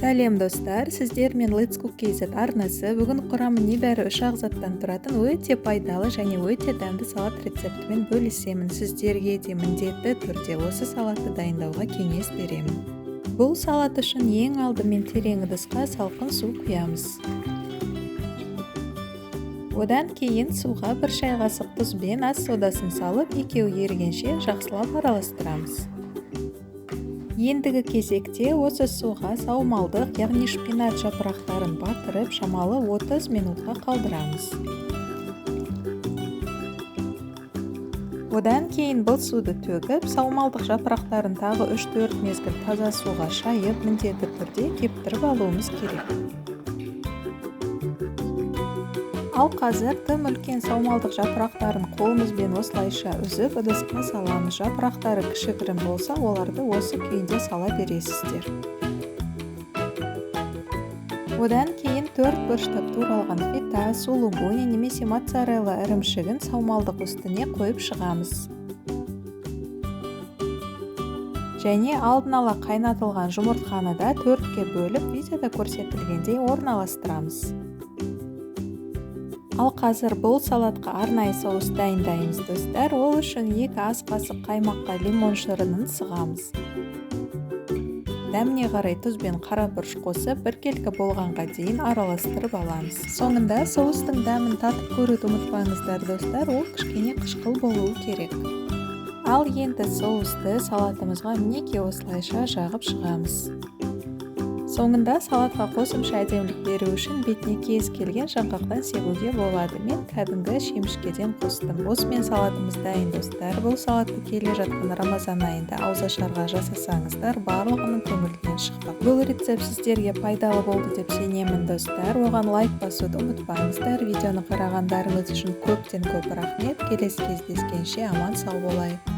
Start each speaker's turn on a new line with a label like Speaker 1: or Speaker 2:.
Speaker 1: Сәлем, достар! Сіздермен Let's Cook KZ арнасы. Бүгін құрамы небәрі үш-ақ заттан тұратын өте пайдалы және өте дәмді салат рецептімен бөлісемін. Сіздерге де міндетті түрде осы салатты дайындауға кеңес беремін. Бұл салат үшін ең алдымен терең ыдысқа салқын су құямыз. Одан кейін суға 1 шай қасық тұз бен ас содасын салып, екеуі ерігенше жақсылап араластырамыз. Ендігі кезекте осы суға саумалдық, яғни шпинат жапырақтарын батырып, шамалы 30 минутқа қалдырамыз. Одан кейін бұл суды төгіп, саумалдық жапырақтарын тағы 3-4 мезгіл таза суға шайып, міндетті түрде кептіріп алуымыз керек. Ал қазір тым үлкен саумалдық жапырақтарын қолымызбен осылайша үзіп, ыдысқа саламыз. Жапырақтары кішігірім болса, оларды осы күйінде сала бересіздер. Одан кейін 4 бұрыштап туралған фета, сулугуни немесе моцарелла ірімшігін саумалдық үстіне қойып шығамыз. Және алдын ала қайнатылған жұмыртқаны да 4-ке бөліп, видеода көрсетілгендей орналастырамыз. Ал қазір бұл салатқа арнайы соус дайындаймыз, достар. Ол үшін 2 ас қасық қаймаққа лимон шырынын сығамыз. Дәміне қарай тұз бен қара бұрыш қосып, біркелкі болғанға дейін араластырып аламыз. Соңында соустың дәмін татып көруді ұмытпаңыздар, достар. Ол кішкене қышқыл болуы керек. Ал енді соусты салатымызға мінекей осылайша жағып шығамыз. Соңында салатқа қосымша әдемілік беру үшін бетіне кез келген жаңғақтан себуге болады. Мен кәдімгі шемішкеден қостым. Осымен салатымыз дайын, достар. Бұл салатты келе жатқан Рамазан айында ауызашарға жасасаңыздар, барлығының көңілінен шықпақ. Бұл рецепт сіздерге пайдалы болды деп сенемін, достар. Оған лайк басуды ұмытпаңыздар. Видеоны қарағандарыңыз үшін көптен көп рахмет. Келесі кездескенше аман сау болайық.